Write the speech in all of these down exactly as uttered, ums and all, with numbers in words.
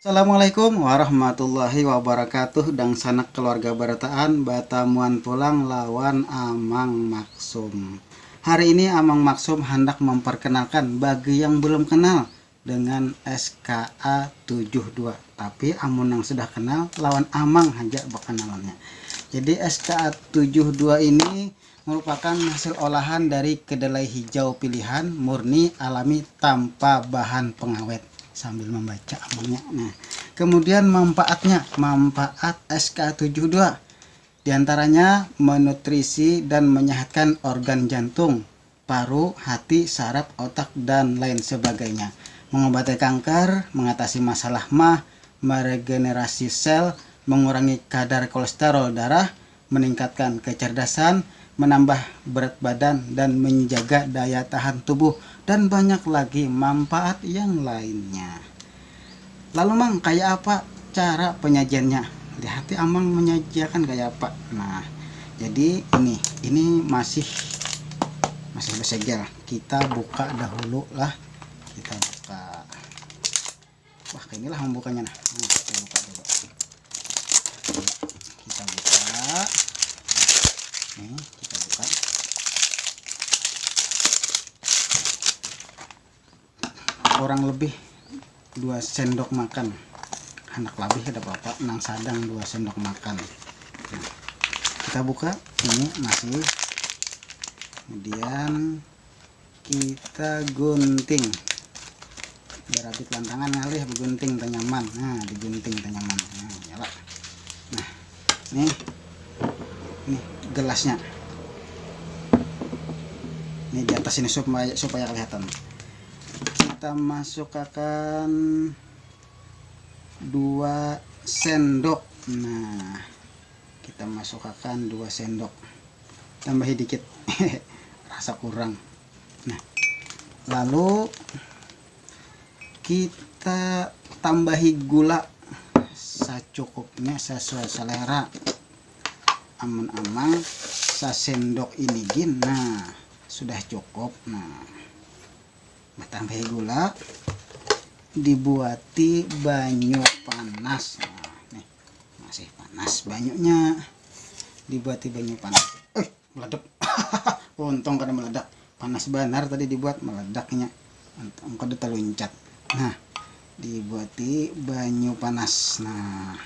Assalamualaikum warahmatullahi wabarakatuh. Dangsanak keluarga barataan batamuan pulang lawan Amang Maksum. Hari ini Amang Maksum handak memperkenalkan bagi yang belum kenal dengan S K A tujuh dua. Tapi amun yang sudah kenal lawan Amang haja berkenalannya. Jadi S K A tujuh dua ini merupakan hasil olahan dari kedelai hijau pilihan murni alami tanpa bahan pengawet. Sambil membaca Amangnya. Nah, kemudian manfaatnya, manfaat S K tujuh dua diantaranya menutrisi dan menyehatkan organ jantung, paru, hati, saraf, otak, dan lain sebagainya. Mengobati kanker, mengatasi masalah mah, meregenerasi sel, mengurangi kadar kolesterol darah, meningkatkan kecerdasan, menambah berat badan, dan menjaga daya tahan tubuh, dan banyak lagi manfaat yang lainnya. Lalu Mang, kayak apa cara penyajiannya? Di hati Amang menyajikan kayak apa? Nah, jadi ini, ini masih masih bersegel. Kita buka dahulu lah. Kita buka. Wah, kayak inilah membukanya nah. Nah, kita buka dulu. Kita buka. Nih, kita buka. Kurang lebih dua sendok makan. Anak lebih ada apa-apa, nang sadang dua sendok makan. Nah, kita buka, ini masih. Kemudian kita gunting. Biar habis lantangan ngalih begunting tanyaman. Nah, digunting tanyaman. Nah, nyala. Nah, nih. Nih gelasnya. Ini di atas ini supaya supaya kelihatan. Kita masukkan dua sendok. Nah, kita masukkan dua sendok. Tambahi dikit. Rasa kurang. Nah, lalu kita tambahi gula sacukupnya, sesuai selera. Amun Amang sasendok ini gin, nah, sudah cukup. Nah, batambahi gula, dibuati banyu panas. Nah, nih, masih panas banyunya. Dibuati banyu panas. Eh, meledak. Untung kada meledak. Panas banar tadi dibuat, meledaknya. Untung kada teluncat. Nah, dibuati banyu panas. Nah,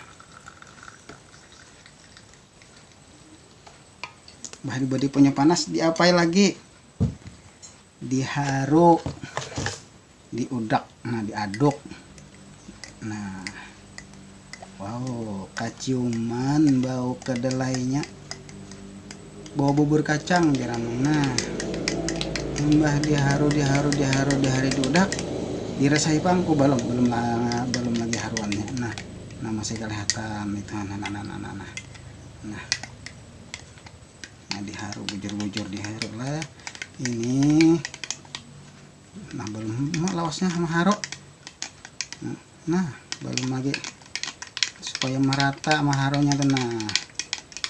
bah dibuati banyu panas, diapai lagi? Diharu, diudak, nah, diaduk. Nah, wow, kaciuman bau kedelainya. Bau bubur kacang, jar Amang. Nah, imbah diharu, diharu, diharu, diharu, diudak, dirasahi pang. Oh, balum, balum la-, balum lagi haruannya. Nah, nah, masih kelihatan itu. Nah, nah, nah, nah, nah, nah. Nah. Nah, diharu, bujur-bujur diharu lah. Ini, nah, balum, ma, lawasnya sama haru. Nah, balum lagi. Supaya merata sama harunya tuh, nah.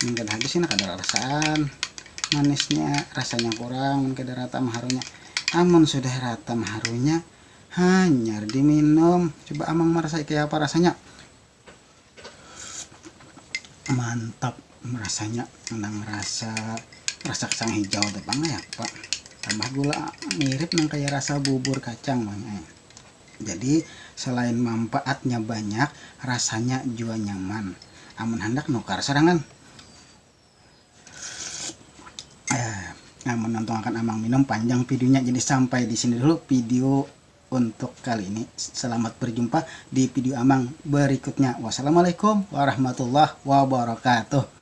Mun kada habis ini kada rasaan manisnya, rasanya kurang, mun kada rata sama harunya. Amun sudah rata sama harunya, hanyar diminum. Coba Amang merasai kayak apa rasanya. Mantap rasanya, nang rasa, rasa kacang hijau tu pang ya, Pak. Tambah gula, mirip nang kayak rasa bubur kacang pang, eh. Jadi, selain manfaatnya banyak, rasanya jua nyaman. Amun handak nukar sorangan. Eh, amun nonton akan Amang minum panjang videonya, jadi sampai di sini dulu video untuk kali ini. Selamat berjumpa di video Amang berikutnya. Wassalamualaikum warahmatullahi wabarakatuh.